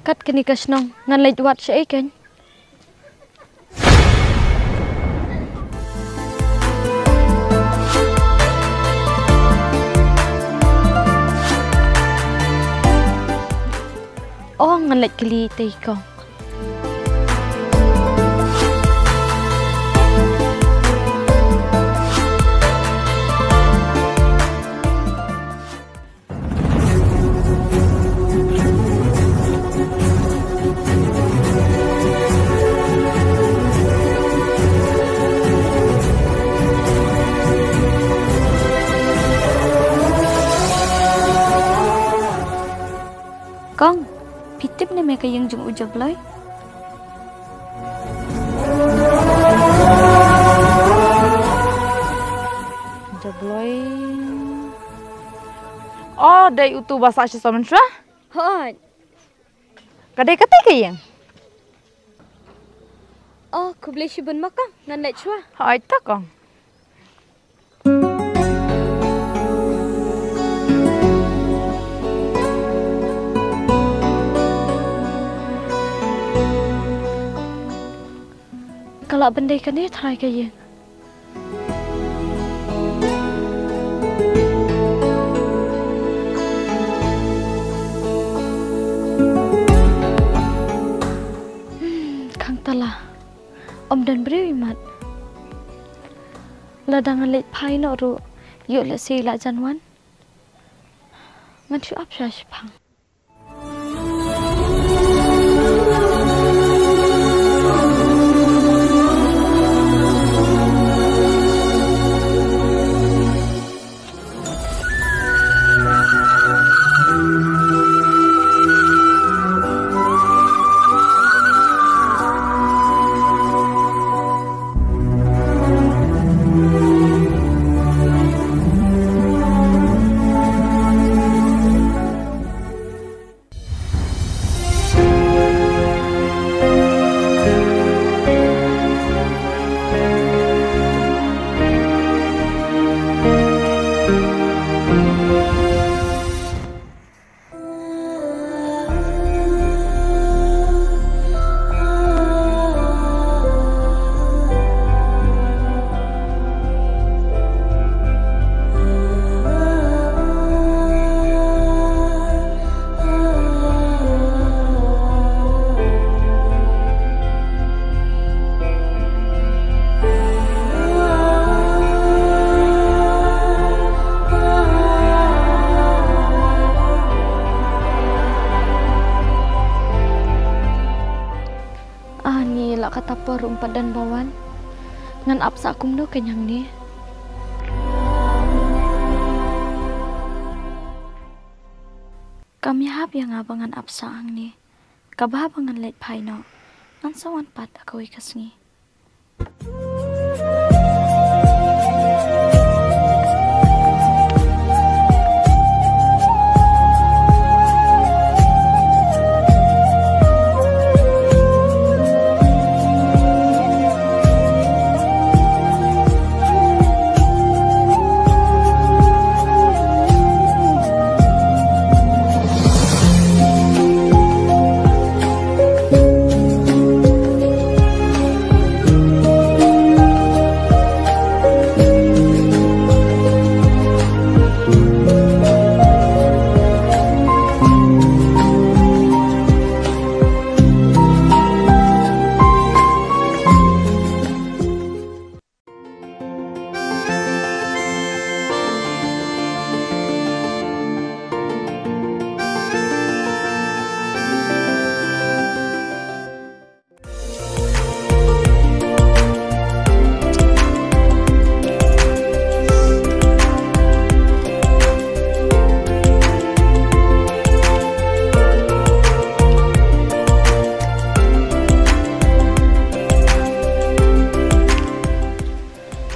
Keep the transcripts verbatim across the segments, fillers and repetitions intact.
Kat kane ka shnong ngan leit wad shaei kein? Oh, ngan leit kylli tei kong. Kong, phi tip ne me ka ïing jong u Jabloi? Jabloi. Oh, dei utu ba sah sha Somen Shwa? Hooid. Ka dei katei ka ïing? Oh, khublei shibun ma kong, ngan leit shuwa. Hooid to kong. Ka lah ban dei kane trai ka ïing. Hmm, khang tala. Ym don briew imat. Lada ngan leit phai noh ruh, ïoh lehse i la jan wan. Ngan shu ap shuwa shiphang. Ani, la kata por ruh ym pat don ba wan. Ngan ap sah kumno kein hangne? Kam ïahap ïa nga ba ngan ap sah hangne. Kaba haba ngan leit phai noh, ngan sa wan pat ha kawei ka sngi.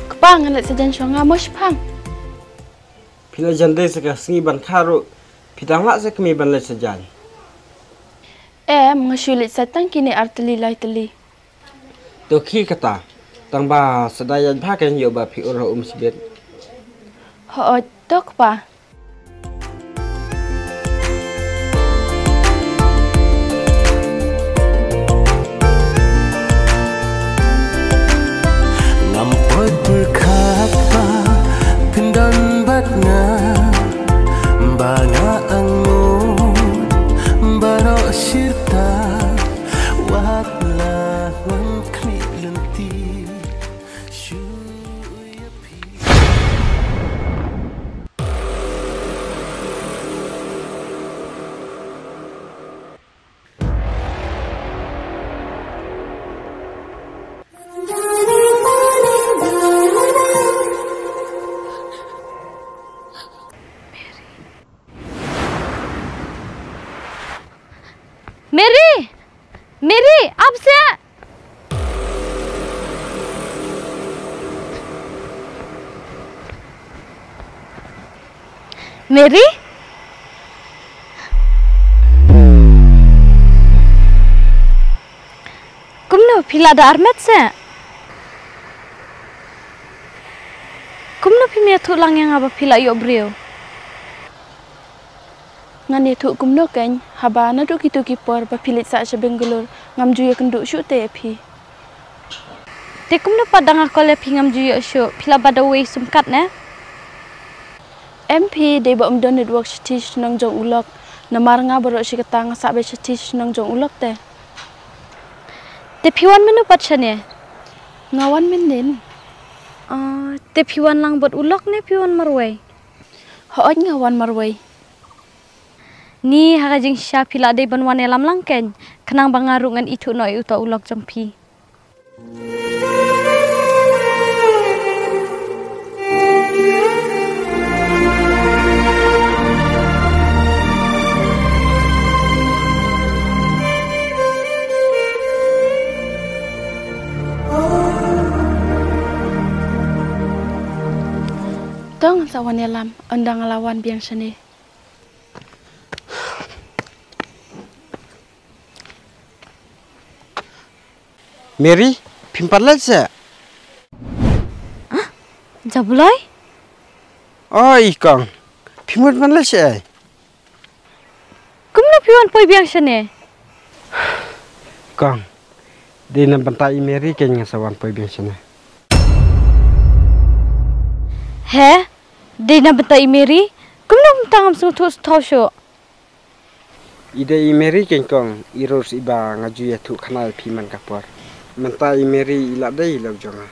Kpa, ngan leit sajan shuwa, nga mo shiphang. Phi la jan dei sa ka sngi ban kha ruh, phi dang lah sa kmie ban leit sajan? Em, nga shu leit sa tang kine ar tylli lai tylli. To khie kata, tang ba sa da ïaid bha kein, ïoh ba phi ur ha um shibit. Hooid to kpa. Nga ba nga angnud baroh shirta, wat la wan khmih lynti. Shu ïa phi. Mary! Mary, ap seh! Mary? Kumno, phi la da armet seh? Kumno phim ïathuh lang ïa nga ba phi la ïoh briew? Ngan ïathuh kumno keiñ, haba naduh kito ki por ba phi leit sah sha Bangalore, ngam ju ïakynduh shuh te ïa phi. Te kumno pat da nga call ïa phi ngam ju ïoh shuh, phi la bat da uwei sum kat ne? Em phi, dei ba ym don network shathie shnong jong u lok, namar nga baroh shi katta nga sah beit shathie shnong jong u lok te. Te phi wan mynno pat shane? Nga wan mynnin. Ah, te phi wan lang bad u lok ne phi wan marwei? Hooid, nga wan marwei. Ni ha ka jingshisha phi la dei ban wan ïalam lang keiñ, khnang ba nga ruh ngan ithuh noh ïa uta u lok jong phi. To ngan sa wan ïalam, ynda nga la wan biang shane. Mary, phim pat leit seh? Ah, Jabloi? Oi kong, phim pat leit seh? Kumno phi wan poi biang shane? Kong, dei na bynta i Mary keiñ nga sa wan poi biang shane. He? Dei na bynta i Mary? Kumno mynta ngam sngewthuh shuh? I dei i Mary keiñ kong, i ruh i ba nga ju ïathuh khana ïa phi man ka por. Mynta i Mary i la dei i lok jong nga.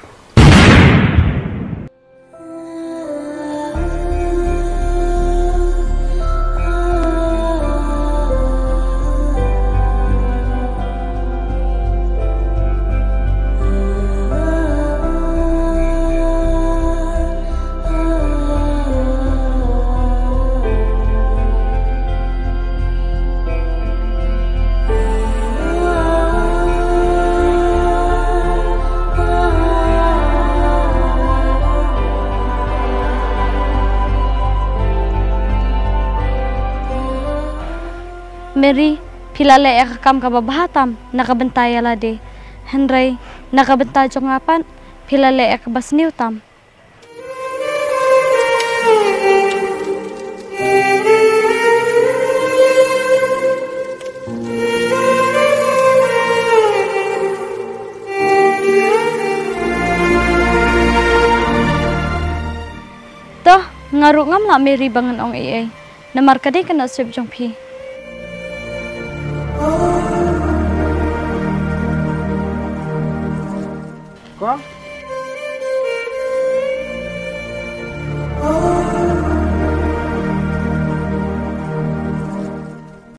Mary, phi la leh ïa ka kam kaba bha tam na ka bynta ïa lade. Hynrei na ka bynta jong nga pat, phi la leh ïa kaba sniew tam. To, nga ruh ngam lah Mary ba ngan ong ei ei. Namar ka dei ka nasib jong phi. Kong,